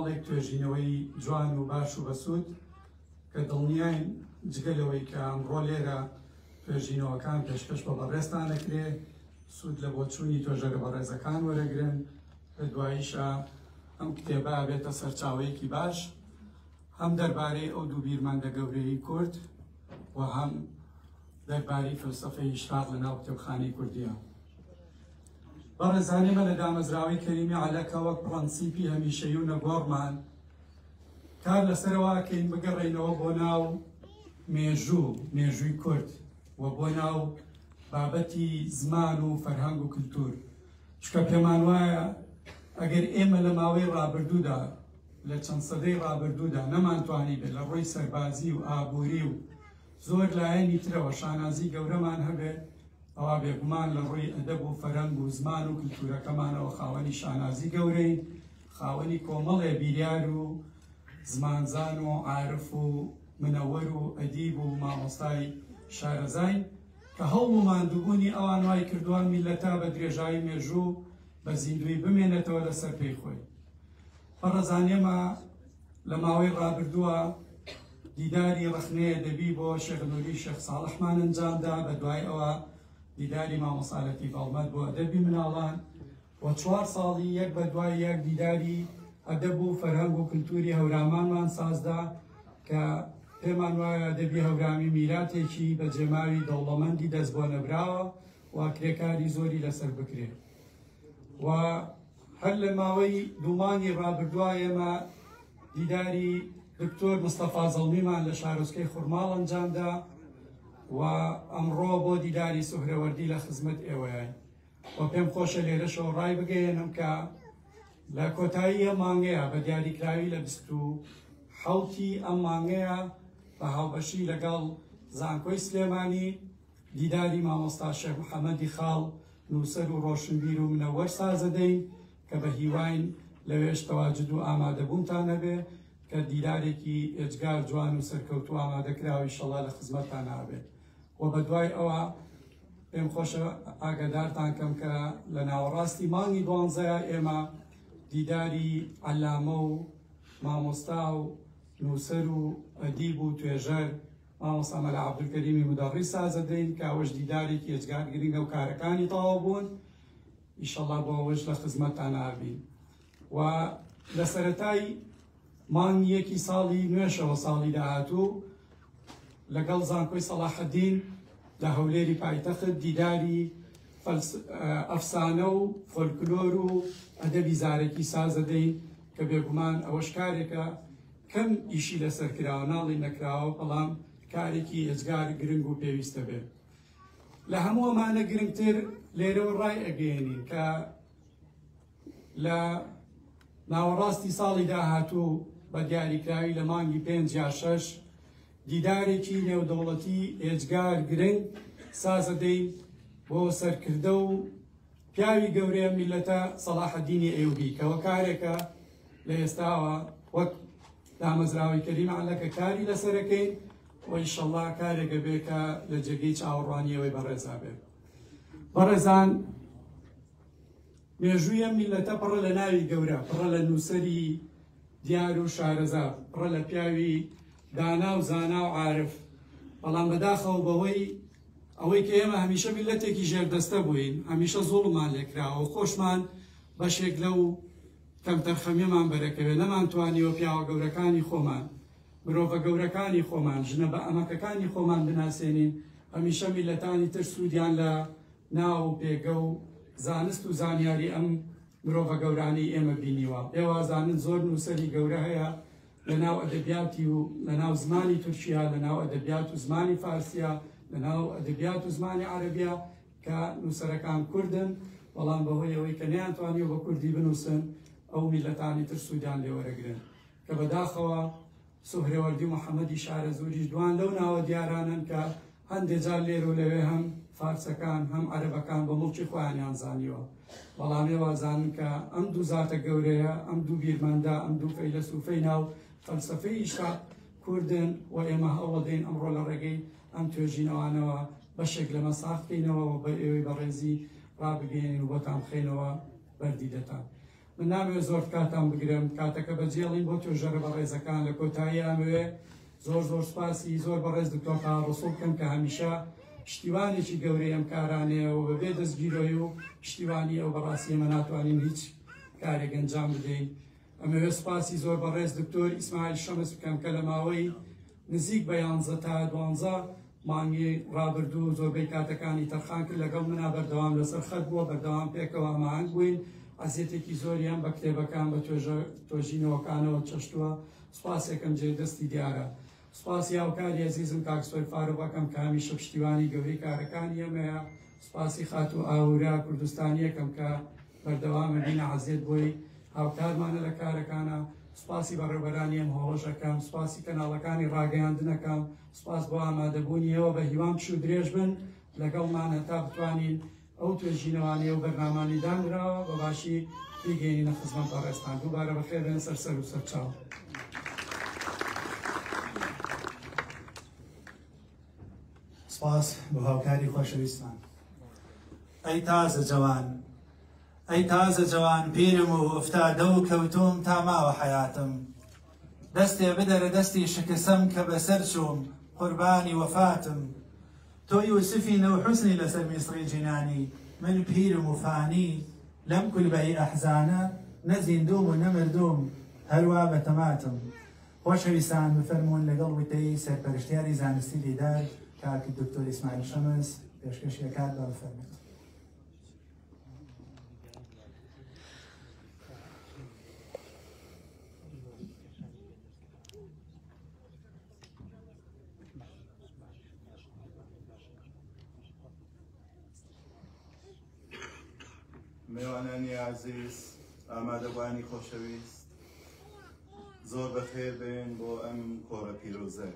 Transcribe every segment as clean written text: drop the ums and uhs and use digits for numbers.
کۆمەڵێک توێژینەوەی جوان و باش و بەسوود کە دڵنیاین جگە لەوەی کە ئەمڕۆ لێرە توێژینەوەکان پێشکەش بە بەڕێزتان ئەکرێ، سوود لە بۆچوونی توێژەرە بەڕێزەکان وەرەگرن، لە دواییشا ئەم کتێبە ئەبێتە سەرچاوەیەکی باش هەم دەربارەی ئەو دوو بیرمەندە گەورەیی کورد و هەم دەربارەی فەلسەفەی ئیشراق لە ناو کتێبخانەی کوردیە. بەڕێزان ئێمە لە دامەزراوەی کەریمی عەلەکە وەک پڕەنسیپی هەمیشەیی و نەگۆڕمان کار لەسەرەوە ئەکەین بگەڕێینەوە بۆ ناو مێژوو، مێژووی کورد و بۆ ناو بابەتی زمان و فەرهەنگ و کلتور، چونکە پێمان وایە ئەگەر ئێمە لە ماوەی ڕابردوودا لە چەند سەدەی ڕابردوودا نەمانتوانیبێت لە ڕووی سەربازی و ئابووری و زۆر لایەنی ترەوە شانازی گەورەمان هەبێ، ئەوا بێگومان لە ڕووی ئەدەب و فەرەنگ و زمان و کلتورەکەمانەوە خاوەنی شانازی گەورەین، خاوەنی کۆمەڵێ بیریار و زمانزان و عارف و منەوەر و ئەدیب و مامۆستای شارەزاین کە هەوڵ و ماندووبوونی ئەوان وای کردووە ئەم میللەتە بە درێژایی مێژوو بە زیندووی بمێنێتەوە لەسەر پێی خۆی. بەڕێزان ئێمە لە ماوەی ڕابردووە دیداری ڕەخنەی ئەدەبی بۆ شێخ نوری شێخ ساڵحمان ئەنجامدا، بە دوای ئەوە دیداری مامۆستا لەتیف هەڵمەت بۆ ئەدەبی مناڵان و چوار ساڵی یەک بە دوای یەک دیداری ئەدەب و فەرهەنگ و کلتوری هەورامانمان سازدا کە پێمان وایە ئەدەبی هەورامی میراتێکی بەجێماوی دەوڵەمەندی دەست بۆ نەبراوە و کرێکاری زۆری لەسەر بکرێ و هەر لە ماوەی دوو مانگی ڕابردووە ئێمە دیداری دکتۆر مستەفا زەڵمیمان لە شارۆچکەی خورماڵ ئەنجامدا و ئەمڕۆ بۆ دیداری سوهرەوەردی لە خزمەت ئێوەیان و پێم خۆشە لێرەشەوە ڕای بگەیەنم کە لە کۆتایی ئەم مانگەیە بە دیاریکراوی لە 27 ئەم مانگەیە بە هاوبەشی لەگەڵ زانکۆی سلێمانی دیداری مامۆستا شێخ محەمەدی خاڵ نووسەر و ڕۆشنبیر و منەوەر سازەدەین کە بە هیواین لەوێش تەواجد و ئامادەبوونتان هەبێ کە دیدارێکی ئێجگار جوان و سەرکەوتوو ئامادەکراوە ئیشەڵا لە خزمەتتان ئابێت و بە دوای ئەوە پێم خۆشە ئاگادارتان کەم کە لە ناوەڕاستی مانگی دوانزەیە ئێمە دیداری عەلامە و مامۆستا و نووسەر و ئەدیب و توێژەر مامۆستا مەلا عەبدولکەریمی مودەڕیس سازەدەین کە ئەوەش دیدارێکی ئێجگار گرنگە و کارەکانی تەواو بوون ئیشەڵا بۆ ئەوەش لە خزمەتتان ئابین و لە سەرەتای مانگی یەکی ساڵی نوێشەوە ساڵی داهاتوو لەگەڵ زانکۆی سەڵاحەدین لە هەولێری پایتەخت دیداری ئەفسانە و فۆلکلۆر و ئەدەبی زارەکی سازەدەین کە بێگومان ئەوەش کارێکە کەم ئیشی لەسەر کراوە، ناڵێین نەکراوە، بەڵام کارێکی ئێجگار گرنگ و پێویستە بێ. لە هەموو ئەمانە گرنگتر لێرەوە ڕای ئەگەیەنین کە لە ناوەڕاستی ساڵی داهاتوو بە دیاریکراوی لە مانگی پێنج یا شەش دیدارێکی نێودەوڵەتی ئێجگار گرنگ سازەدەین بۆ سەرکردە و پیاوی گەورەی ئەم میللەتە سەڵاحەدینی ئەیوبی کە وەکارێکە لە ئێستاوە وەک دامەزراوەی کەریم عەلەکە کاری لەسەرەکەین و ئیشەڵڵا کارێکە بێ کە لە جێگەی چاوەڕوانی ئەوەی بەڕێزا بێ. بەڕێزان مێژووی ئەم میللەتە پڕە لە ناوی گەورە، پڕە لە نووسەری دیار و شارەزا، پڕە لە پیاوی دانا و زانا و عارف، بەڵام بەداخەوە بەهۆی ئەوەی کە ئێمە هەمیشە میللەتێکی ژێردەستە بووین، هەمیشە زوڵممان لێکراوە و خۆشمان بەشێک لەو کەمتەرخەمیەمان بەرەکەوێ، نەمانتوانیوە پیاوە گەورەکانی خۆمان، مرۆڤە گەورەکانی خۆمان، ژنە بە ئەمەکەکانی خۆمان بناسێنین، هەمیشە میللەتانی تر سوودیان لە ناو و پێگە و زانست و زانیاری ئەم مرۆڤە گەورانەی ئێمە بینیوە. ئێوازانن زۆر نووسەری گەورە هەیە لە ناو ئەدەبیاتی و لە ناو زمانی تورکیا، لە ناو ئەدەبیات و زمانی فارسیا، لە ناو ئەدەبیات و زمانی عەرەبیا کە نووسەرەکان کوردن، بەڵام بەهۆی ئەوەی کە نەیانتوانیوە بە کوردی بنووسن ئەو میللەتانی تر سوودیان لێ وەرەگرن کە بەداخەوە سوهرەوەردی و محەمەدی شارەزووریش دوان لەو ناوە دیارانەن کە هەندێ جار لێرە و لەوێ هەم فارسەکان هەم عەرەبەکان بە موڵکی خۆیانیان زانیوە. بەڵام ئێوە ئەزانن کە ئەم دوو زاتە گەورەیە، ئەم دوو بیرمەندە، ئەم دوو فەیلەسوفەی ناو فەلسەفەی ئیشراق کوردن و ئێمە هەوڵەدەین ئەمڕۆ لە ڕێگەی ئەم توێژینەوانەوە بەشێک لەمە ساغ کەینەوە و بە ئێوەی بەڕێزی ڕابگەیەنین و بۆتان بخەینەوە بەر دیدەتان. من نامەوێ زۆر کاتان بگرم، کاتەکە بەجێڵین بۆ توێژەرە بەڕێزەکان. لە کۆتایی ئامەوێ زۆر زۆر سپاسی زۆر بەڕێز دکتۆر تاها ڕەسوڵ بکەم کە هەمیشە پشتیوانێکی گەورەی ئەم کارانەیە و بەبێ دەستگیرۆی و پشتیوانی ئەو بەڕاستی ئێمە ناتوانین هیچ کارێک ئەنجام بدەین. ئەمەوێ سپاسی زۆر بەڕێز دکتۆر ئیسماعیل شەمس بکەم کە لە ماوەی نزیک بە 11 تا 12 مانگی ڕابردوو زۆربەی کاتەکانی تەرخان کرد لەگەڵ منا، بەردەوام لەسەر خەت بووە، بەردەوام پێکەوە هەماهەنگ بووین، ئەزیەتێکی زۆریان بە کتێبەکان بە توێژینەوەکانەوە چەشتووە، سوپاسێکم جێ دەستی دیارە. سوپاسی هاوکاری ئەزیزم کاک سۆی فاروق ئەکەم کە هەمیشە پشتیوانی گەورەی کارەکانی ئێمەیە. سوپاسی خاتوو ئاورا کوردستانیەکەم کە بەردەوامە بینە عەزێت بۆی هاوکارمانە لە کارەکانە. سوپاسی بەڕێوبەرانی ئەم هۆڵەش ئەکەم، سوپاسی کەناڵەکانی ڕاگەیاندنەکەم، سوپاس بۆ ئامادەبوونی ئێوە. بە هیوام پشوو درێژ بن لەگەڵمان هەتا بتوانین ئەو توێژینەوانەی و بەرنامانەی دانراوە بە باشی بیگەینینە خزمەت بەڕێزتان. دووبارە بەخێر بێن سەر سەر و سەرچاو. سپاس بۆ هاوکاری خۆشەویستمان. ئەی تازە جەوان، ئەی تازە جەوان پیرم و ئوفتادە و کەوتوم تا ماوە حەیاتم. دەستێ بدەرە دەستی شکسەم کە بەسەر چووم قوربانی وەفاتم. تۆ یوسفی نەو حوسنی لەسەر میسڕی جینانی، من پیرم و فانی لەم کولبەی ئەحزانە، نە زیندووم و نە مردووم هەروا بە تەماتم. خۆشەویستان بفەرموون لەگەڵ وتەی سەرپەرشتیاری زانستی دیدار کاک دکتۆر ئیسماعیل شەمس پێشکەشی ئەکات، با بفەرمێت. میوانانی ئازیز، ئامادەبوانی خۆشەویست، زۆر بەخێر بێن بۆ ئەم کۆڕە پیرۆزە.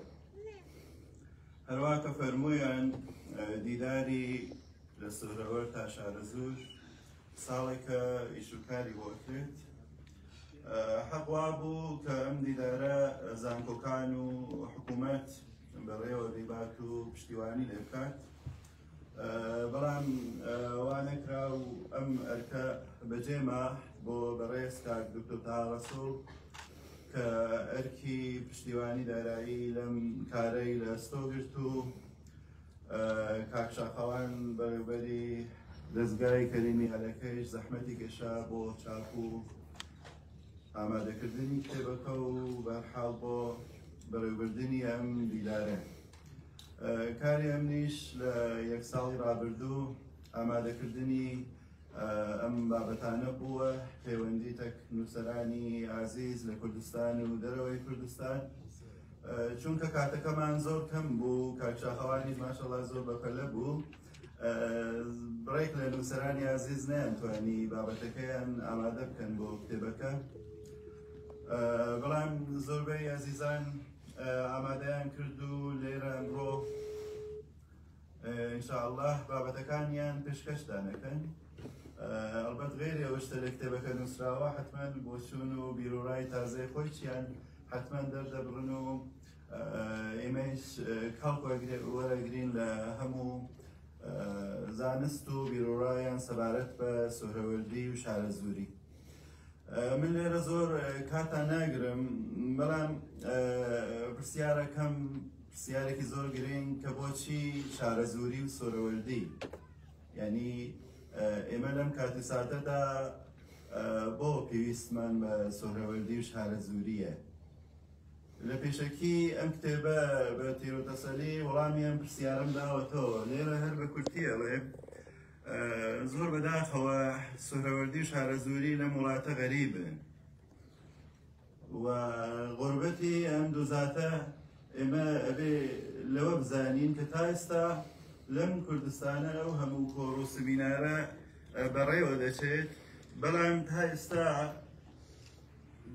هەروا کە فەرموویان دیداری لە سوهرەوەر تا شارەزوور ساڵێکە ئیش و کاری بۆ ئەکرێت. حەق وابوو کە ئەم دیدارە زانکۆکان و حکوومەت بەڕێوە بیبات و پشتیوانی لێ بکات، بەڵام وا نەکرا و ئەم ئەرکە بەجێما بۆ بەڕێز کاک دکتۆر تاها ڕەسوڵ کە ئەرکی پشتیوانی دارایی لەم کارەی لە ئەستۆ گرت و کاک شاخەوان بەڕێوبەری دەزگای کەریمی هەلەکەیش زەحمەتی کێشا بۆ چاپ و ئامادەکردنی کتێبەکە و بەرحاڵ بۆ بەڕێوبردنی ئەم دیدارە. کاری ئەمنیش لە یەک ساڵی ڕابردوو ئامادەکردنی ئەم بابەتانە بووە، پەیوەندی تەک نووسەرانی ئازیز لە کوردستان و دەرەوەی کوردستان، چونکە کاتەکەمان زۆر کەم بوو، کاک شاخەوانیش ماشەڵا زۆر بەپەلە بوو، بڕێک لە نووسەرانی ئازیز نەیانتوانی بابەتەکەیان ئامادە بکەن بۆ کتێبەکە، بەڵام زۆربەی ئازیزان ئامادەیان کرد و لێرە ئەمڕۆ ئینشاءاللە بابەتەکانیان پێشکەشتان ئەکەن. ئەڵبەت غێری ئەو شتە لە کتێبەکە نووسراوە، حتمما بۆچوون و بیرۆڕای تازەی خۆیچیان حتمما دەردەبڕن و ئێمەیش کەڵک وەرەگرین لە هەموو زانست و بیرۆڕایان سەبارەت بە سوهرەوەردی و شارەزووری. من لێرە زۆر کاتان ناگرم، بەڵام پرسیارەکەم پرسیارێکی زۆر گرنگ کە بۆچی شارەزووری و سۆرەوەردی، یعنی ئێمە لەم کات و ساتەدا بۆ پێویستمان بە سۆرەوەردی و شارەزووریە؟ لە پێشەکی ئەم کتێبە بە تێروتەسەلی وەڵامی ئەم پرسیارم داوەتەوە. لێرە هەر بە کورتی ئەڵێ زۆر بەداخەوە سوهرەوەردی و شارەزووری لەم وڵاتە غەریبن و غوربەتی ئەم دوو زاتە ئێمە ئەبێ لەوە بزانین کە تا ئێستا لەم کوردستانە ئەو هەموو کۆڕ و سمینارە بەڕێوە دەچێت، بەڵام تا ئێستا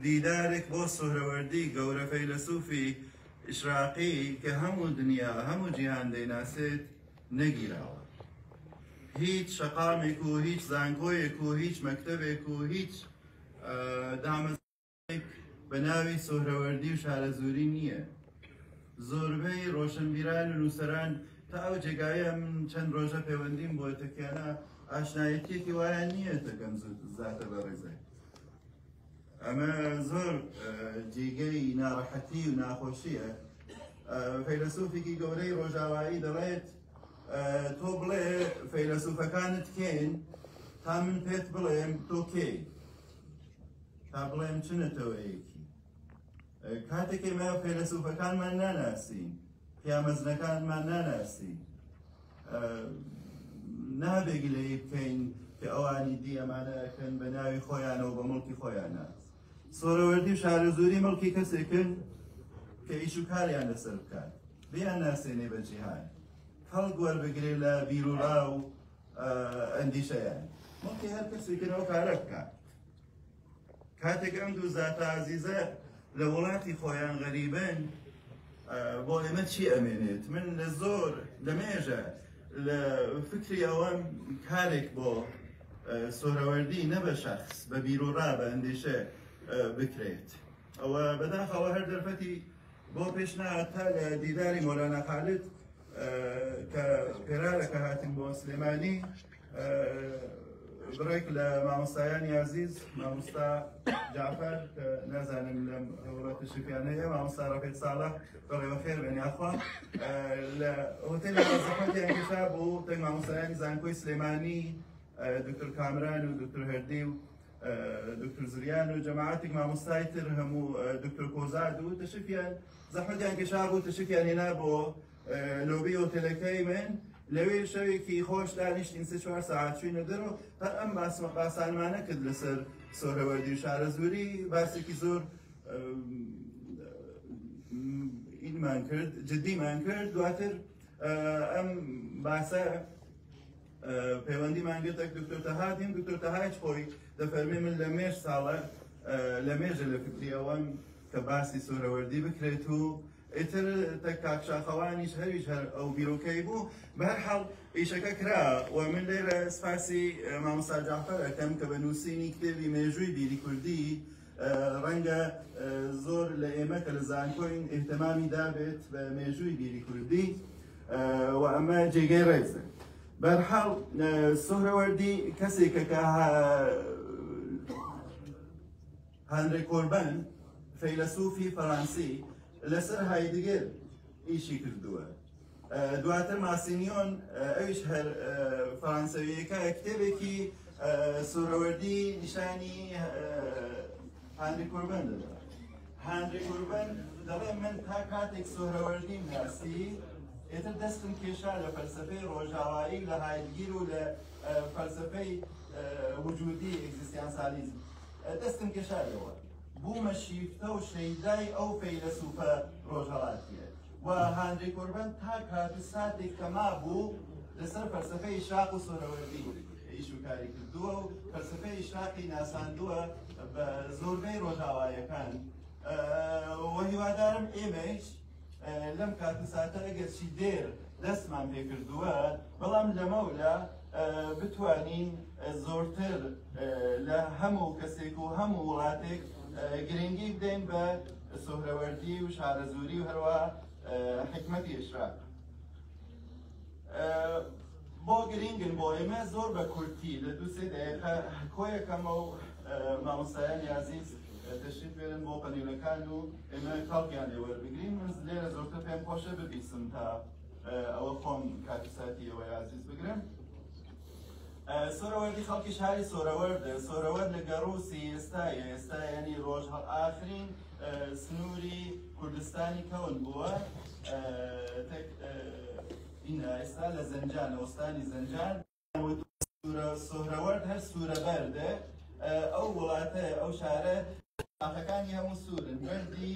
دیدارێک بۆ سوهرەوەردی گەورە فەیلەسوفی ئیشراقی کە هەموو دنیا هەموو جیهان دەیناسێت نەگیراوە. هیچ شەقامێک و هیچ زانکۆیەک و هیچ مەکتەبێک و هیچ دامەزراوەیەک بە ناوی سوهرەوەردی و شارەزووری نییە. زۆربەی ڕۆشنبیران و نووسەران تا ئەو جێگایە من چەند ڕۆژە پەیوەندیم بۆ تەکیانە ئاشنایەتیەکی وایان نییە تەکەم زاتە بەڕێزای. ئەمە زۆر جێگەی ناڕەحەتی و ناخۆشیە. فەیلەسوفێکی گەورەی ڕۆژاوایی دەڵێت تۆ بڵێ فەیلەسوفەکانت کێن تا من پێت بڵێم تۆ کێی، تا بڵێم چ نەتەوەیەکی. کاتێک ئێمە فەیلەسوفەکانمان ناناسین، پیامەزنەکانمان ناناسین، نابێ گلەیی بکەین کە ئەوانی دی ئەمانە ئەکەن بە ناوی خۆیانەوە بە مڵکی خۆیانە. سۆرەوەردی و شارەزووری مڵکی کەسێکن کە ئیش و کاریان لەسەر بکات، بیان ناسێنێ بە جیهان، کەڵک وەربگرێ لە بیروڕا و ئەندیشەیان. مڵکی هەر کەسێکن ئەو کارە بکات. کاتێک ئەم دوو زاتە ئازیزە لە وڵاتی خۆیان غەریبن، بۆ ئێمە چی ئەمێنێت؟ من لە زۆر لە مێژە لە فکری ئەوەم کارێک بۆ سۆرەوەردی نە بە شەخس، بە بیروڕا، بە ئەندێشە بکرێت. ئەوە بەداخەوە هەر دەرفەتی بۆ پێش نهات تا لە دیداری مۆلانا خالد کە پێرارەکە هاتین بۆ سلێمانی، بڕێک لە مامۆستایانی ئازیز، مامۆستا جعفەر کە نازانم لەم هەوڵە تەشریفیانە هەیە، مامۆستا ڕەفیق ساڵح بەڕێوە خێر بێن یاخوا، لە هۆتێلی زەحمەتیان کێشا بوو تەک مامۆستایانی زانکۆی سلێمانی، دکتۆر کامران و دکتۆر هەردی و دکتۆر زریان و جەماعەتێک مامۆستای تر هەموو دکتۆر کۆزاد و تەشریفیان زەحمەتیان کێشا بوو، تەشریفیان هێنا بۆ لۆبی هۆتێلەکەی من. لەوێ شەوێکی خۆش دانیشتین، 3-4 ساعت چوینە دەرەوە، هەر ئەم باسانمانە کرد لەسەر سۆرەوەردی و شارەزووری، باسێکی زۆر ئینمان کرد، جدیمان کرد. دواتر ئەم باسە پەیوەندیمان گرت دکتۆر تەهاتیم. دکتۆر تەهایش خۆی دەفەرمێ من لە مێژ ساڵە لە مێژە لە فکری ئەوەم کە باسی سۆرەوەردی بکرێت و ئیتر تەک کاک شاخەوانیش هەویش هەر ئەو بیرۆکەی بوو. بەهەرحاڵ ئیشەکە کرا و من لێرە سپاسی مامۆستا جعفەر ئەکەم کە بە نووسینی کتێبی مێژووی بیری کوردی ڕەنگە زۆر لە ئێمە کە لە زانکۆین ئیهتمامی دابێت بە مێژووی بیری کوردی و ئەمە جێگەی ڕێزە. بەرحاڵ سۆهرەوەردی کەسێکە کە هانری کۆربن فەیلەسوفی فەرەنسی لەسەر هایدگر ئیشی کردووە. دواتر ماسینیۆن ئەویش هەر فەرەنسەویەکە کتێبێکی سۆرەوەردی نیشانی هانری کۆربن دەدا. هانری کۆربن دەڵێ من تا کاتێک سۆرەوەردیم ناسی ئێتر دەستم کێشا لە فەلسەفەی ڕۆژاوایی لە هایدگیر و لە فەلسەفەی وجودی ئێگزیستیانسالیزم دەستم کێشا لەوە، بوومە شیفتە و شەیدای ئەو فەیلەسوفە ڕۆژهەڵاتیە. و هانری کۆربن تا کات و ساتێک کە مابوو لەسەر فەلسەفەی ئیشراق و سۆرەوەردی ئیش و کاری کردووە و فەلسەفەی ئیشراقی ناساندووە بە زۆربەی ڕۆژاوایەکان. و هیوادارم ئێمەش لەم کات و ساتە ئەگەرچی دێر دەستمان پێکردووە، بەڵام لەمەولا بتوانین زۆرتر لە هەموو کەسێک و هەموو وڵاتێک گرنگی بدەین بە سۆهرەوەردی و شارەزووری و هەروە حکمەتی ئیشراق. بۆ گرنگن بۆ ئێمە زۆر بە کورتی لە 2-3 دقیقە کۆیەکەمە و مامۆستایانی عزیز تەشریف بێنن بۆ پەنیلەکان و ئێمە کەڵکیان لێ وەربگرین. من لێرە زۆرتر پێم خۆشە ببیسم تا ئەوە خۆم کاتی ساتی ئەوەی عزیز بگرم. سۆرەوەردی خەڵکی شاری سۆرەوەردە. سۆرەوەرد لە گەڕووسی ئێستایە، ئێستا یعنی ڕۆژ ئاخرین سنووری کوردستانی کەون بووە. ئینا ئێستا لە زەنجان، ئۆستانی زەنجان. سۆرەوەرد هەر سوورە بەردە، ئەو وڵاتە ئەو شارە شاخەکانی هەموو سوورن، بەردی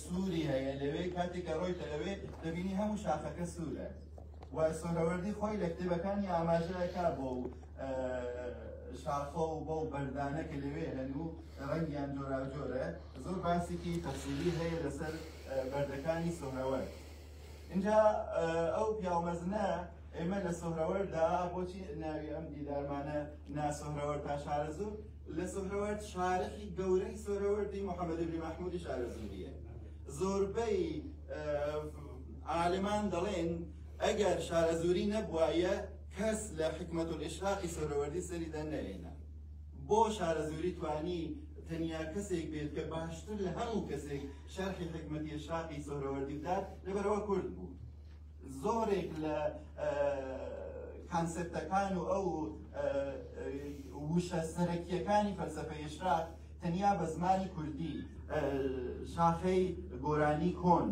سووری هەیە لەوێ. کاتێک کە ڕۆیتە ئەوێ دەبینی هەموو شاخەکە سوورە. و سۆرەوەردی خۆی لە کتێبەکانی ئاماژەیەکا بۆ شاخە و بەو بەردانە کە لەوێ هەن و ڕەنگیان جۆراوجۆرە. زۆر باسێکی تەفسیلی هەیە لەسەر بەردەکانی سۆرەوەرد. اینجا ئەو پیاومەزنە ئێمە لە سۆهرەوەردا بۆچی ناوی ئەم دیدارمانە ناسۆهرەوەرد تا شارەزوور؟ لە سۆهرەوەرد شارحی گەورەی سۆهرەوەردی محەممەد بن مەحموودی شارەزووریە. زۆربەی عالمان دەڵێن ئەگەر شارەزووری نەبوایە کەس لە حکمەت الئیشراقی سۆهرەوەردی سەری دەرنەهێنا. بۆ شارەزووری توانی تەنیا کەسێک بێت کە باشتر لە هەموو کەسێک شەرحی حیکمەتی ئیشراقی سوهرەوەردی بدات، لەبەرئەوە کورد بوو. زۆرێک لە concept ەکان و ئەو وشە سەرەکیەکانی فەلسەفەی ئیشراق تەنیا بە زمانی کوردی شاخەی گۆرانی کۆن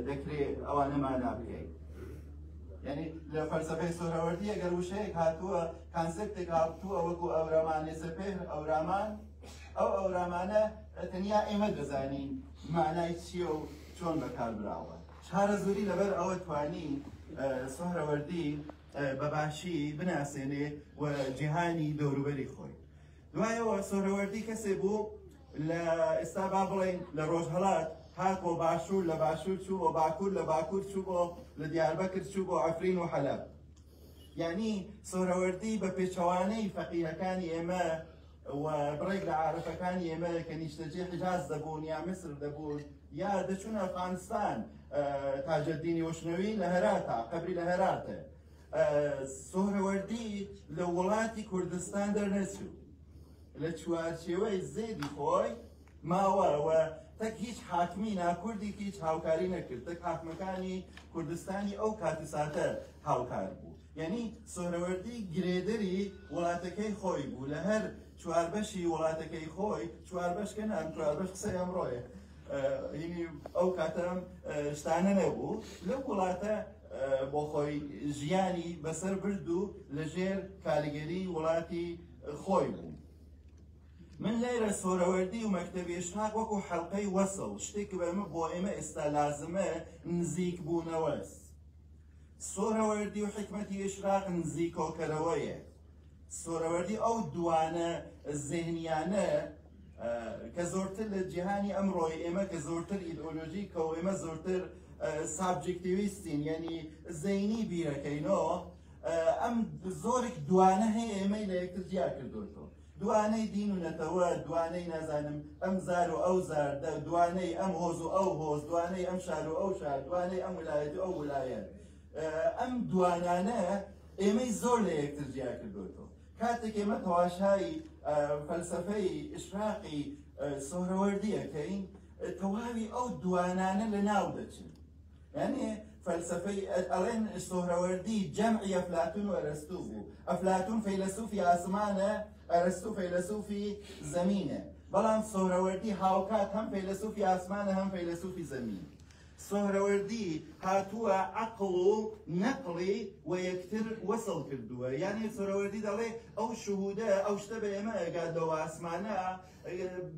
دەکرێ ئەوانە مانا بکەیت. یعنی لە فەلسەفەی سوهرەوەردی ئەگەر وشەیەک هاتووە، concept ێک هاتووە وەکو ئەورامانێ سەپێر ئەورامان، ئەو ئەورامانە تەنیا ئێمە دەزانین مانای چییە و چۆن بەکاربراوە. شارەزووری لەبەر ئەوە توانی سوهرەوەردی بە باشی بناسێنێ و جیهانی دەوروبەری خۆی. دوایەوە سوهرەوەردی کەسێ بوو لە ئێستا با بڵێین لە ڕۆژهەڵات هات بۆ باشوور، لە باشوور چوو بۆ باکوور، لە باکوور چوو بۆ لە دیاربەکر چوو بۆ عەفرین و حەلەب. یعنی سوهرەوەردی بە پێچەوانەی فەقیهەکانی ئێمە و بڕێک لە عارفەکانی ئێمە کە نیشتەجێ حیجاز دەبوون یا میسر دەبوون یا دەچوون ئەفغانستان، تاجەدینی وشنەوی لە هەراتە، قەبری لە هەراتە. سوهرەوەردی لە وڵاتی کوردستان دەرنەچوو، لە چوارچێوەی زێدی خۆی ماوە و تەک هیچ حاکمی ناکوردی هیچ هاوکاری نەکرد، تەک حاکمەکانی کوردستانی ئەو کات و ساتە هاوکار بوو. یعنی سوهرەوەردی گرێدەری وڵاتەکەی خۆی بوو لە هەر چواربەشی وڵاتەکەی خۆی، چواربەش کە نام چواربەش قسەی ئەمڕۆیە، هینی ئەو کاتەم شتانە نەبوو، لەو وڵاتە بۆ خۆی ژیانی بەسەر برد و لەژێر کاریگەری وڵاتی خۆی بوو. من لێرە سوهرەوەردی و مەکتەبی ئیشراق وەکو حەلقەی وەسڵ، شتێک بە ئێمە بۆ ئێمە ئێستا لازمە نزیک بوونەوەس. سوهرەوەردی و حیکمەتی ئیشراق نزیکۆکەرەوەیە. سوهرەوەردی ئەو دوانە زهنیانە کە زۆرتر لە جیهانی ئەمڕۆی ئێمە کە زۆرتر ئیدئۆلۆژیکە و ئێمە زۆرتر subjectivist ین، یعنی زەینی بیرەکەینەوە، ئەم زۆرێک دوانە هەیە ئێمەی لە یەکتر جیا کردوێتەوە. دوانەی دین و نەتەوە، دوانەی نازانم ئەم زار و ئەو زار، دوانەی ئەم هۆز و ئەو هۆز، دوانەی ئەم شار و ئەو شار، دوانەی ئەم ولایەت و ئەو ولایەت. ئەم دوانانە ئێمەی زۆر لە یەکتر جیا کردوێتەوە. کاتێک ئێمە تەواشای فەلسەفەی ئیشراقی سوهرەوەردی ئەکەین، تەواوی ئەو دوانانە لە ناو دەچن. یعنی فەلسەفەی ئەڵێن سوهرەوەردی جەمعی ئەفلاتون و ئەرەستوو بوو. ئەفلاتون فەیلەسوفی ئاسمانە، ئەرەستوو فەیلەسوفی زەمینە، بەڵام سوهرەوەردی هاوکات هەم فەیلەسوفی ئاسمانە هەم فەیلەسوفی زەمین. سوهرەوەردی هاتووە عەقڵ و نەقڵی و یەکتر وەسڵ کردووە. یعنی سوهرەوەردی دەڵێ ئەو شهودە، ئەو شتە بە ئێمە ئەگات لەو ئاسمانە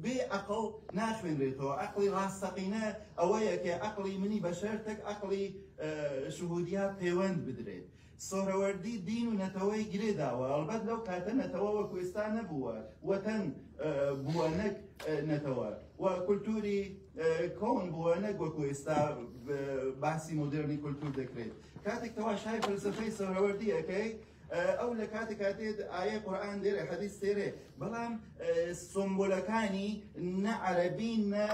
بێ عەقڵ ناخوێنرێتەوە. عەقڵی ڕاستەقینە ئەوەیە کە عەقڵی منی بەشەر تەک عەقڵی شهودیا پەیوەند بدرێت. سوهرەوەردی دین و نەتەوەی گرێ داوە. ئەڵبەت لەو کاتە نەتەوە وەکو ئێستا نەبووە، وەتەن بووە نەک نەتەوە، و کولتوری کۆن بووە نەک وەکو ئێستا باسی مۆدێرنی کولتور دەکرێت. کاتێک تەواشای فەلسەفەی سوهرەوەردی ئەەکەی، ئەو لە کاتێکا دێت ئایە قورئان دێرێ، حەدیث دێرێ، بەڵام سمبولەکانی نە عەرەبی نە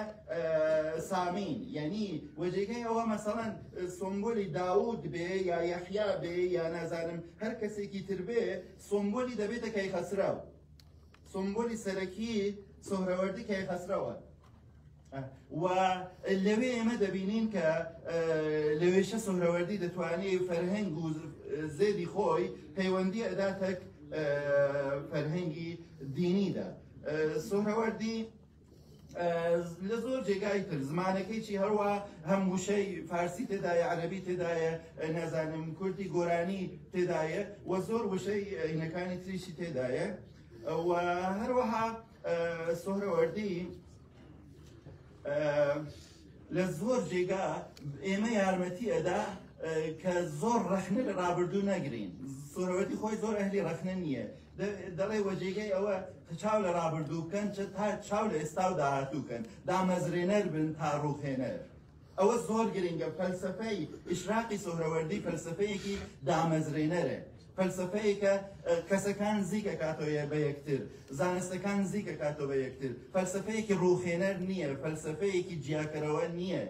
سامین. یعنی وەجێگەی ئەوە مەسەڵەن سمبولی داود بێ یا یەحیا بێ یا نازانم هەر کەسێکی تر بێ، سمبولی دەبێتە کەیخەسرەو. سمبولی سەرەکی سوهرەوەردی کەیخەسرەوە. و لەوێ ئێمە دەبینین کە لەوێشە سوهرەوەردی دەتوانێت فەرهەنگ و زێدی خۆی پەیوەندی ئەداتەک فەرهەنگی دینیدا. سوهرەوەردی لە زۆر جێگای تر زمانەکەی چی هەروە هەم وشەی فارسی تێدایە، عەرەبی تێدایە، نازانم کوردی گۆرانی تێدایە و زۆر وشەی ئینەکانی تریشی تێدایە. و هەروەها سوهرەوەردی لە زۆر جێگا ئێمە یارمەتی ئەدا کە زۆر ڕەخنە لە ڕابردوو نەگرین. سوهرەوەردی خۆی زۆر ئەهلی ڕەخنە نییە، دەڵێ وەجێگەی ئەوە چاو لە ڕابردوو بکەن تا چاو لە ئێستا و داهاتوو بکەن، دامەزرێنەر بن تا ڕووخێنەر. ئەوە زۆر گرنگە. فەلسەفەی ئیشراقی سوهرەوەردی فەلسەفەیەکی دامەزرێنەرە، فەلسەفەیەکە کەسەکان نزیکەکاتەوە بە یەکتر، زانستەکان نزیکەکاتەوە بە یەکتر. فەلسەفەیەکی ڕووخێنەر نییە، فەلسەفەیەکی جیاکەرەوە نییە.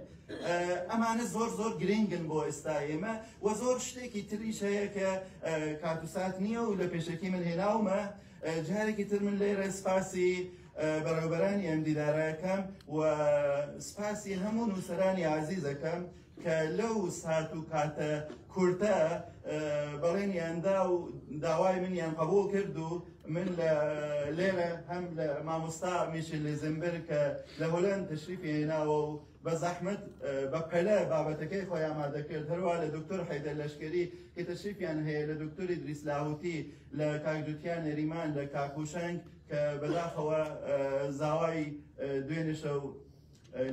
ئەمانە زۆر زۆر گرنگن بۆ ئێستا ئێمە. و زۆر شتێکی تریش هەیە کە کات و سات نییە و لە پێشەکی من هێناومە. جارێکی تر من لێرە سپاسی بەڕێوبەرانی ئەم دیدارەکەم و سپاسی هەموو نووسەرانی ئازیزەکەم کە لەو سات و کاتە کورتە بەڵێنیان دا و داوای منیان قبول کرد و من لە لێرە هەم لە مامۆستا میشل لیزنبرگ کە لە هۆلەند تەشریفی هێناوە و بە زەحمەت بە پەلە بابەتەکەی خۆی ئامادە کرد، هەروە لە دکتۆر حەیدەر لەشکری کە تەشریفیان هەیە، لە دکتۆر ئیدریس لاهوتی، لە کاک جوتیان نەریمان، لە کاک هوشەنگ کە بەداخەوە زاوای دوێنێ شەو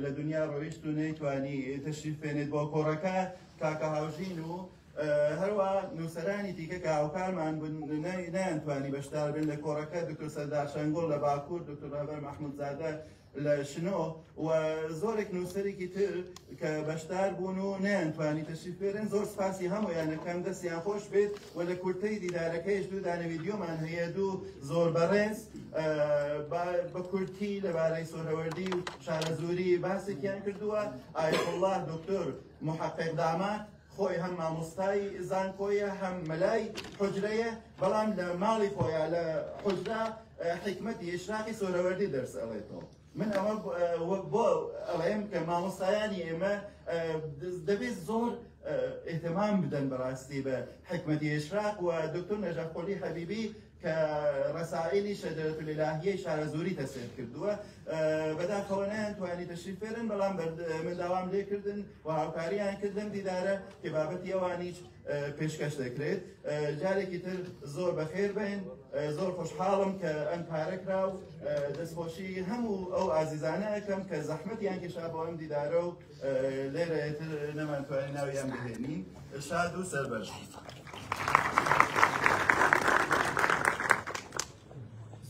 لە دنیا ڕۆیشت و نەیتوانی تەشریف بێنێت بۆ کۆڕەکە، کاکە هاوژین و هەروە نووسەرانی دیکە کە هاوکارمان بوون نەیانتوانی بەشدار بن لە کۆڕەکە، دکتۆر سەردار شەنگوڵ لە باکوور، دکتۆر ڕەهبەر مەحموودزادە لە شنۆ و زۆرێک نووسەرێکی تر کە بەشدار بوون و نەیانتوانی تەشریف بێنن. زۆر سپاسی هەموویان ئەکەم، دەستیان خۆش بێت. و لە کورتەی دیدارەکەیش دوو دانە ویدیۆمان هەیە، دوو زۆر بەڕێز بە کورتی لەبارەی سۆرەوەردی و شارەزووری باسێکیان کردووە. ئایەتوڵڵا دکتۆر محەقیق داماد خۆی هەم مامۆستای زانکۆیە هەم مەلای حوجرەیە، بەڵام لە ماڵی خۆیان لە حوجرە حیکمەتی ئیشراقی سۆرەوەردی دەرس ئەڵێتەوە. من ئەوە بۆ ئەڵێم کە مامۆستایانی ئێمە دەبێت زۆر اهتمام بدەن بەڕاستی بە حکمەتی ئیشراق. و دکتۆر نەجەف قولی حەبیبی کە ڕەسائیلی شەجەرەت الالهیەی شارەزووری تەسێر کردووە، بەداخەوە نەیانتوانی تەشریف بێنن، بەڵام من داوام لێکردن و هاوکاریان کرد لەم دیدارە کە بابەتی ئەوانیش پێشکەش دەکرێت. جارێکی تر زۆر بەخێر بێن، زۆر خۆشحاڵم کە ئەم کارە کرا و دەستخۆشی هەموو ئەو ئازیزانە ئەکەم کە زەحمەتیان کێشا بۆ ئەم دیدارە و لێرە ئێتر نەمانتوانی ناویان بهێنین. شاد و سەربەرز.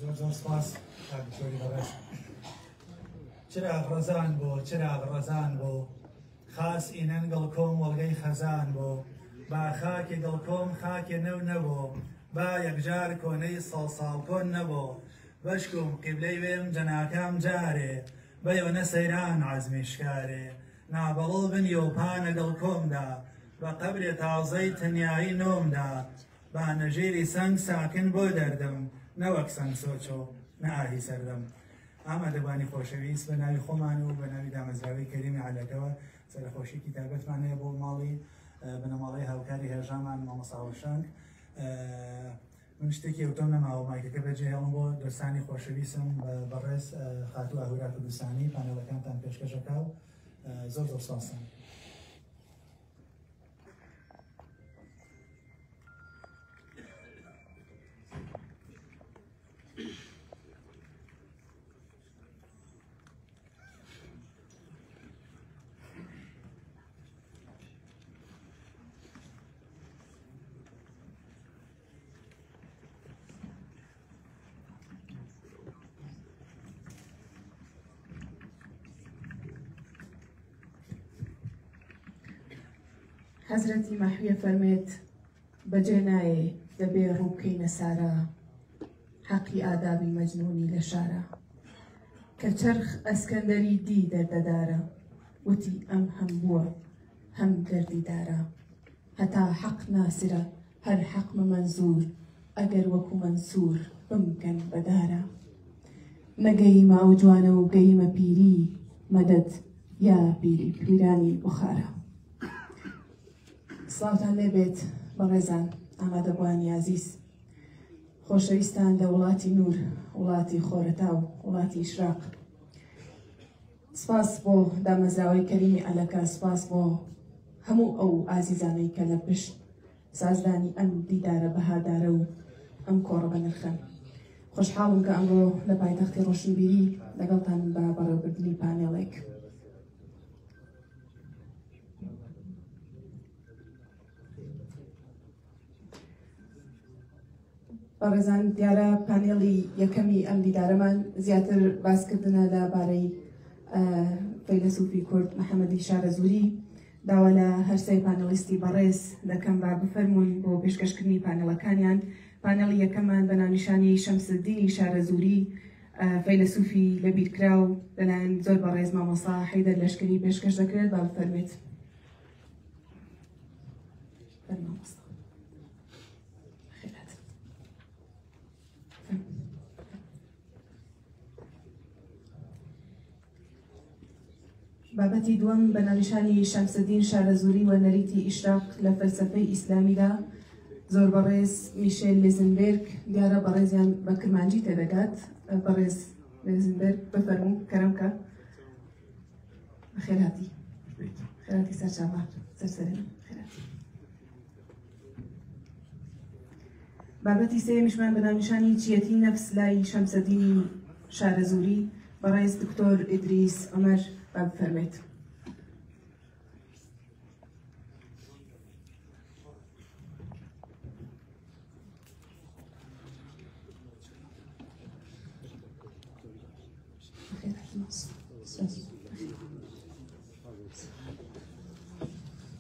زۆر زۆر سپاس کاک دکتۆری بەڕێز. چراغ ڕەزان بۆ چراغ ڕەزان بۆ خاس ئینەن گڵکۆم وەڵگەی خەزان بۆ با خاکی گڵکۆم خاکێ نەو نەبۆ با یەکجار کۆنەی سەڵ ساڵ کۆن نەبۆ بەشکم قیبلەی وێم جەناکام جارێ بەیۆنە سەیران عەزمی شکارێ نابەڵۆ بنیۆ پانە گڵکۆمدا بە قەبرێ تازەی تەنیایی نۆمدا با نەژیری سەنگ ساکن بۆ دەردم نەوەک سەنگ سۆچۆ نە ئاهی سەردەم. ئامادەبوانی خۆشەویست، بە ناوی خۆمان و بە ناوی دامەزراوەی کەریمی عەلەکەوە سەرەخۆشیکی تایبەتمان هەیە بۆ ماڵی بنەماڵەی هاوکاری هێژامان مامۆستا هۆشەنگ. من شتێکی ئەوتۆم نەماوە، مایکەکە بەجێهێڵم بۆ دۆستانی خۆشەویستم بەڕێز خاتوو ئاهورا کوردستانی پانێڵەکانتان پێشکەشەکا و زۆر زۆر سپاستان. حەزرەتی مەحویە فەرمێت بەجێ نایێ دەبێ ڕووبکەینە سارا حەقی ئادابی مەجنونی لە شارە کە چەرخ ئەسکەندەری دی دەردەدارە وتی ئەم هەم بووە هەم دەردی دارە هەتا حەق ناسرە هەر حەقمە مەنزور ئەگەر وەکو مەنسور بمکەن بە دارە نەگەیمە ئەو جوانە و گەیمە پیری مەدەد یا پیری پیرانی بوخارا. سڵاوتان لێبێت بەڕێزان ئامادەبووانی ئازیز خۆشەویستان لە وڵاتی نور وڵاتی خۆرەتاو وڵاتی ئیشراق سپاس بۆ دامەزراوەی کەریمی عەلەکە سپاس بۆ هەموو ئەو ئازیزانەی کە لە پشت سازدانی ئەم دیدارە بەهادارە و ئەم کۆڕە بەنرخەن خۆشحاڵم کە ئەمڕۆ لە پایتەختی ڕۆشنبیری لەگەڵتانم بە بەڕێوەبردنی پانێڵێک. بەڕێزان دیارە پانێڵی یەکەمی ئەم دیدارەمان زیاتر باسکردنە لە بارەی فەیلەسوفی کورد محەممەدی شارەزووری داوا لە هەرسێ پانێڵیستی بەڕێز دەکەم با بفەرموون بۆ پێشکەشکردنی پانێڵەکانیان پانێڵی یەکەمان بە ناونیشانی شەمسدینی شارەزووری فەیلەسوفی لەبیرکراو لەلایەن زۆر بەڕێز مامۆستا حەیدەر لەشکری پێشکەش دەکرێت با بفەرمێت. مامۆستا خێرات. بابەتی دووەم بە ناونیشانی شەمسەدین شارەزووری و نەریتی ئیشراق لە فەلسەفەی ئیسلامیدا زۆر بەڕێز میشێل لیزنبێرگ، دیارە بەڕێزیان بە کرمانجی تێدەگات. بەڕێز لیزنبێرگ بفەرموو، کەرەم کە. بەخێرهاتی. خێراتی سەرچاوان سەرسەرێن خێراتی. بابەتی سێیەمیشمان بە ناونیشانی چیەتی نەفس لای شەمسەدینی شارەزووری بەڕێز دکتۆر ئیدریس عومەر با بفەرمێت.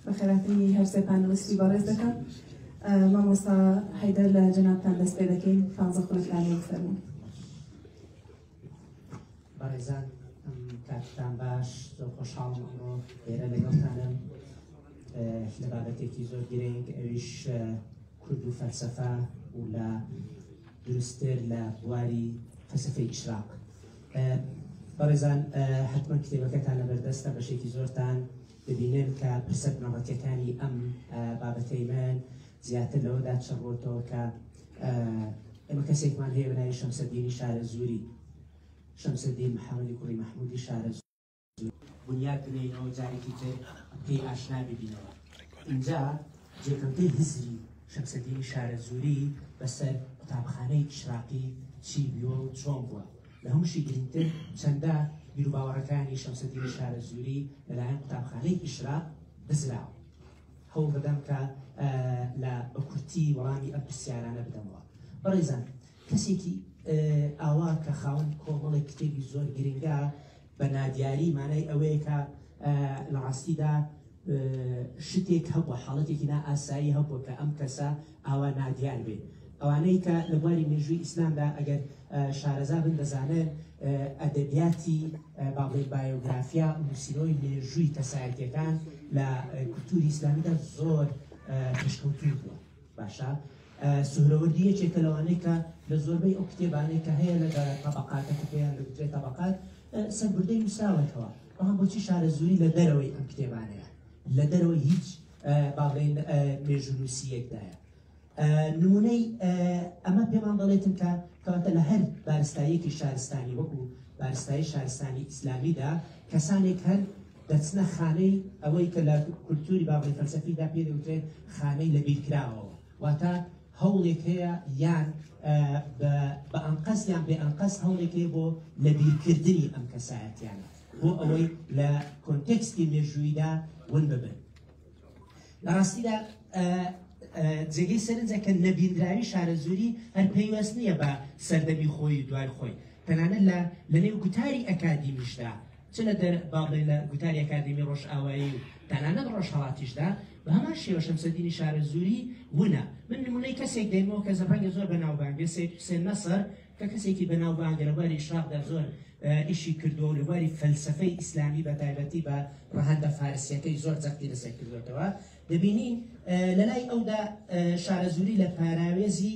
بەخێراتنی هەرسێ پانڵستی بەڕێز دەکەم. مامۆستا حەیدەر لە جەنابتان دەست پێ دەکەین، پانزە خولەکتان لێ بفەرموون. بەڕێزان کاتتان باش، زۆر خۆشحاڵم ئەمڕۆ لێرە لەگەڵتانم لە بابەتێکی زۆر گرنگ، ئەویش کورد و فەلسەفە و لە دروستتر لە بواری فەلسەفەی ئیشراق. بەڕێزان حتمما کتێبەکەتان لەبەردەستە، بەشێکی زۆرتان دەبینن کە پرسە بنەڕەتیەکانی ئەم بابەتەی من زیاتر لەوەدا چڕبووەتەوە کە ئێمە کەسێکمان هەیە بە ناوی شەمسەدینی شارەزووری، شەمسەدین محەممەدی کوڕی مەحموودی شارەزووری، بنیات بنێینەوە جارێکی تر پێی ئاشنا ببینەوە. ئینجا جێکەوتەی هزری شەمسەدینی شارەزووری بەسەر قوتابخانەی ئیشراقی چی بووە و چۆن بووە، لە هەمووشی گرنگتر چەندە بیروباوەڕەکانی شەمسەدینی شارەزووری لەلایەن قوتابخانەی ئیشراق بزراوە. هەوڵ دەدەم کە لە بە کورتی وەڵامی ئەم پرسیارانە بدەمەوە. بەڕێزان کەسێکی ئاوا کە خاوەن کۆمەڵێک کتێبی زۆر گرنگە بە نادیاری مانای ئەوەیە کە لە ڕاستیدا شتێک هەبووە، حاڵەتێکی نائاسایی هەبووە کە ئەم کەسە ئاوا نادیار بێت. ئەوانەی کە لە بواری مێژووی ئیسلامدا ئەگەر شارەزا بن دەزانن ئەدەبیاتی با بڵێین بایۆگرافیا و نووسینەوەی مێژووی کەسایەتیەکان لە کولتوری ئیسلامیدا زۆر پێشکەوتوو بووە. باشە سوهرەوەردی یەکێکە لەوانەی کە لە زۆربەی ئەو کتێبانەی کە هەیە لە تەبەقاتە کە پێیان دەگوترێت تەبەقات سەربردەی نووسراوەتەوە، بەڵام بۆچی شارەزووری لە دەرەوەی ئەم کتێبانەیە، لە دەرەوەی هیچ با بڵێین مێژوونووسییەکدایە؟ نمونەی ئەمە پێمان دەڵێتن کە کەواتە لە هەر بارستاییەکی شارستانی وەکو بارستایی شارستانی ئیسلامیدا کەسانێک هەن دەچنە خانەی ئەوەی کە لە کولتوری با بڵێین فەلسەفیدا پێ دەوترێت خانەی لەبیرکراوەوە، واتە هەوڵێک هەیە یان بە ئەنقەست یان بێ ئەنقەست هەوڵێک هەیە بۆ لەبیرکردنی ئەم کەسایەتیانە بۆ ئەوەی لە کۆنتێکستی مێژوویدا ون ببن. لە ڕاستیدا جێگەی سەرنجە کە نەبیندراوی شارەزووری هەر پەیوەست نییە بە سەردەمی خۆی و دوای خۆی، تەنانەت لە لەنێو گوتاری ئەکادیمیشدا، چ لە دەر با بڵێین لە گوتاری ئەکادیمی ڕۆژئاوایی و تەنانەت ڕۆژهەڵاتیشدا بە هەمان شێوە شەمسەدینی شارەزووری ونە. من نموونەی کەسێک دێنمەوە کە ڕەنگە زۆر بەناوبانگ بێت، سەید حوسێن نەسر، کە کەسێکی بەناوبانگە لە بواری ئیشراقدا زۆر ئیشی کردووە و لە بواری فەلسەفەی ئیسلامی بە تایبەتی بە ڕەهەندە فارسییەکەی زۆر جەختی لەسەر کردووەتەوە. دەبینین لە لای ئەودا شارەزووری لە پاراوێزی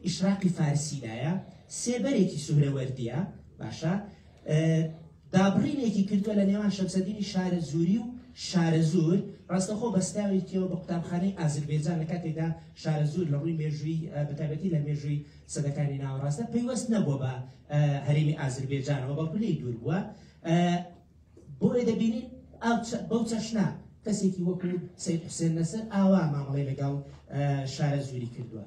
ئیشراقی فارسیدایە، سێبەرێکی سوهرەوەردییە، باشە دابڕینێکی کردووە لە نێوان شەمسەدینی شارەزووری و شارەزوور، ڕاستەوخۆ بەستراوێتیەوە بە قوتابخانەی ئازربێجان، لە کاتێکدا شارەزوور لە ڕووی مێژووی بەتایبەتی لە مێژووی سەدەکانی ناوەڕاستدا پەیوەست نەبووە بە هەرێمی ئازربێجانەوە، بەڵکو لێی دوور بووە. بۆیە دەبینین بەو چەشنە کەسێکی وەکو سەید حوسێن نەسر ئاوا مامەڵەی لەگەڵ شارەزووری کردووە.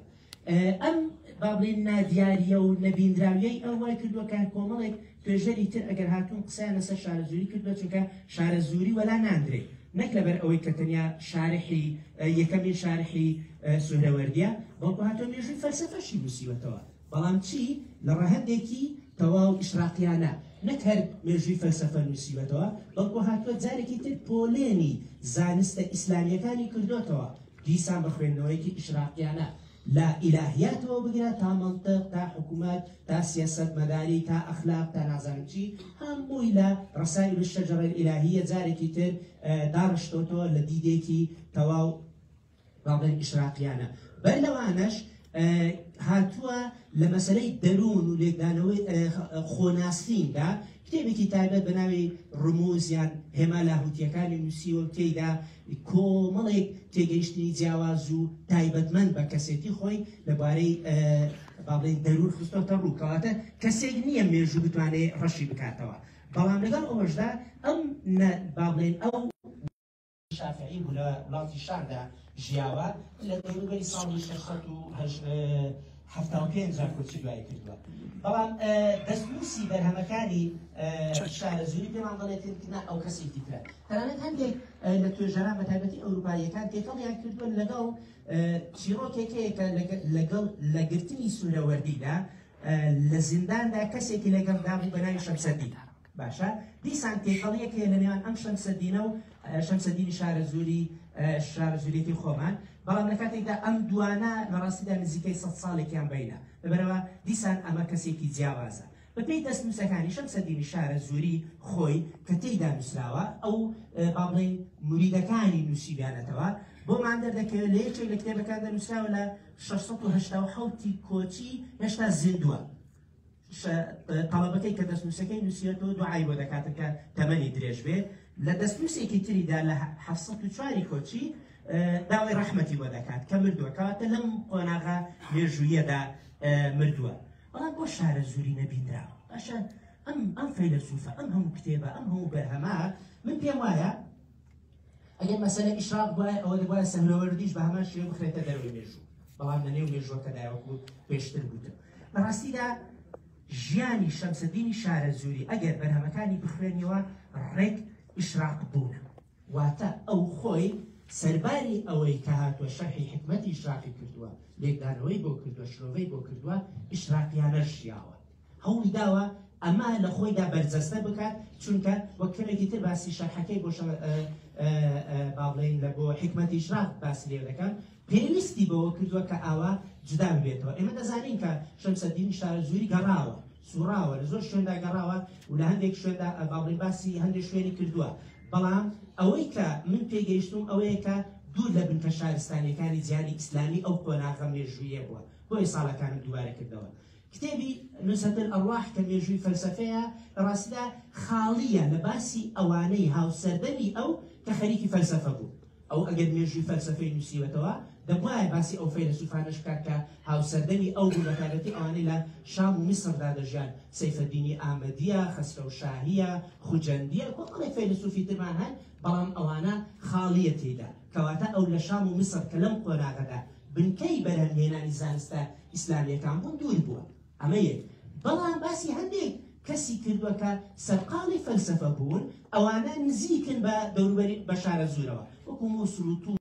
ئەم با بڵێین نادیارییە و نەبیندراوییەی ئەو وای کردووە کە کۆمەڵێک توێژەری تر ئەگەر هاتوون قسەیان لەسەر شارەزووری کردووە، چونکە شارەزووری وەلا ناندرێ نەک لەبەر ئەوەی کە تەنیا شارحی یەکەمین شارحی سوهرەوەردیە، بەڵکو هاتووە مێژووی فەلسەفەشی نووسیوەتەوە، بەڵام چی لە ڕەهەندێکی تەواو ئیشراقیانە، نەک هەر مێژووی فەلسەفە نووسیوەتەوە، بەڵکو هاتووە جارێکی تر پۆلێنی زانستە ئیسلامییەکانی کردۆتەوە، دیسان بە خوێندنەوەیەکی ئیشراقیانە لە ئیلاهیاتەوە بگرە تا مەنتق تا حکومەت تا سیاسەتمەداری تا ئەخلاق تا نازانم چی، هەمووی لە رسائل الشجرە الالهیە جارێکی تر داڕشتۆتەوە لە دیدێکی تەواو با بڵێین ئیشراقیانە. بەر لەوانەش هاتووە لە مەسەلەی دەروون و لێکدانەوەی خۆناسیندا کتێبێکی تایبەت بە ناوی ڕموز یان هێما لاهوتییەکانی نووسیوە و تێیدا کۆمەڵێک تێگەیشتنی جیاواز و تایبەتمەند بە کەسێتی خۆی لە بارەی با بڵێین دەروون خستۆتە ڕوو. کەواتە کەسێک نییە مێژوو بتوانێت ڕەشی بکاتەوە، بەڵام لەگەڵ ئەوەشدا ئەم با بڵێین ئەو شافعی بوو لە وڵاتی شامدا ژیاوە لە دەوروبەری ساڵی 675 دا کۆچی دوایی کردووە. بەڵام دەستنووسی بەرهەمەکانی شارەزووری پێمان دەڵێت نا ئەو کەسێکی ترە. تەنانەت هەندێک لە توێژەران بە تایبەتی ئەوروپاییەکان تێکەڵیان کردووە لەگەڵ چیڕۆکێک هەیە کە لەگەڵ لە گرتنی سوورەوەردیدا لە زینداندا کەسێکی لەگەڵدا بوو بە ناوی شەمسەدین. باشە دیسان تێکەڵیەک هەیە لە نێوان ئەم شەمسەدینە و شەمسەدینی شارەزووری شارەزووریەکەی خۆمان، بەڵام لە کاتێکدا ئەم دوانە لە ڕاستیدا نزیکەی 100 ساڵێکیان بینە، لەبەرەوە دیسان ئەمە کەسێکی جیاوازە. بەپێی دەستنووسەکانی شەمسەدینی شارەزووری خۆی کە تێیدا نووسراوە، ئەو با بڵێین موریدەکانی نووسیویانەتەوە، بۆمان دەردەکەوێت لە یەکێک لە کتێبەکاندا نووسراوە لە 687 کۆچی هێشتا زیندووە. تەڵەبەکەی کە دەستنووسەکەی نووسیوەتەوە دوعای بۆ دەکاتن کە تەمەنی درێژ بێ. لە دەستنووسێکی تریدا لە 704 کۆچی داوای ڕەحمەتی بۆ دەکات کە مردووە، کەواتە لەم قۆناغە مێژوویەدا مردووە. بەڵام بۆ شارەزووری نەبینراوە؟ باشە ئەم ئەم فەیلەسوفە، ئەم هەموو کتێبە، ئەم هەموو بەرهەمە، من پێم وایە ئەگەر مەسەلە ئیشراق بوایە ئەوە دەبوایە سەهرەوەردیش بە هەمان شێوە بخرێتە دەرەوەی مێژوو، بەڵام لە نێو مێژووەکەدایە وەکو پێشتر گوتم. لە ڕاستیدا ژیانی شەمسەدینی شارەزووری ئەگەر بەرهەمەکانی بخوێنیەوە ڕێک ئیشراق بوونە، واتە ئەو خۆی سەرباری ئەوەی کە هاتووە شەرحی حیکمەتی ئیشراقی کردووە، لێکدانەوەی بۆ کردووە، شرۆڤەی بۆ کردووە، ئیشراقیانەش ژیاوە. هەوڵی داوە ئەمە لە خۆیدا بەرجەستە بکات، چونکە وەک کەمێکی تر باسی شەرحەکەی بۆ با بڵێین لە بۆ حیکمەتی ئیشراق باسی لێ دەکەم، پێویستی بەوە کردووە کە ئاوا جودا ببێتەوە. ئێمە دەزانین کە شەمسەدینی شارەزووری گەڕاوە، سوڕاوە، لە زۆر شوێندا گەڕاوە و لە هەندێک شوێندا با بڵێین باسی هەندێک شوێنی کردووە، بەڵام ئەوەی کە من پێگەیشتوم ئەوەیە کە دوور لە بنکە شارستانیەکانی جیهانی ئیسلامی ئەو قۆناغە مێژوویە بووە، بۆیە ساڵەکانم دووبارە کردەوە. کتێبی نزهە الارواح کە مێژووی فەلسەفەیە لە ڕاستیدا خاڵییە لە باسی ئەوانەی هاوسەردەمی ئەو کە خەریکی فەلسەفە بوون. ئەو ئەگەر مێژووی فەلسەفەی نووسیوەتەوە دەبوایە باسی ئەو فەیلەسوفانەش بکات کە هاوسەردەمی ئەو بوون، بەتایبەتی ئەوانەی لە شام و میسردا دەژیان، سەیفەدینی ئامەدییە، خەسرەو شاهییە، خوجەندییە، کۆمەڵێک فەیلەسوفی ترمان هەن، بەڵام ئەوانە خاڵییە تێیدا. کەواتە ئەو لە شام و میسر کە لەم قۆناغەدا بنکەی بەرهەمهێنانی زانستە ئیسلامییەکان بوون دوور بووە. ئەمە یەک. بەڵام باسی هەندێک کەسی کردووە کە سەرقاڵی فەلسەفە بوون، ئەوانە نزیکن بە دەوروبەری بە شارەزوورەوە، وەکو موسڵ و توس.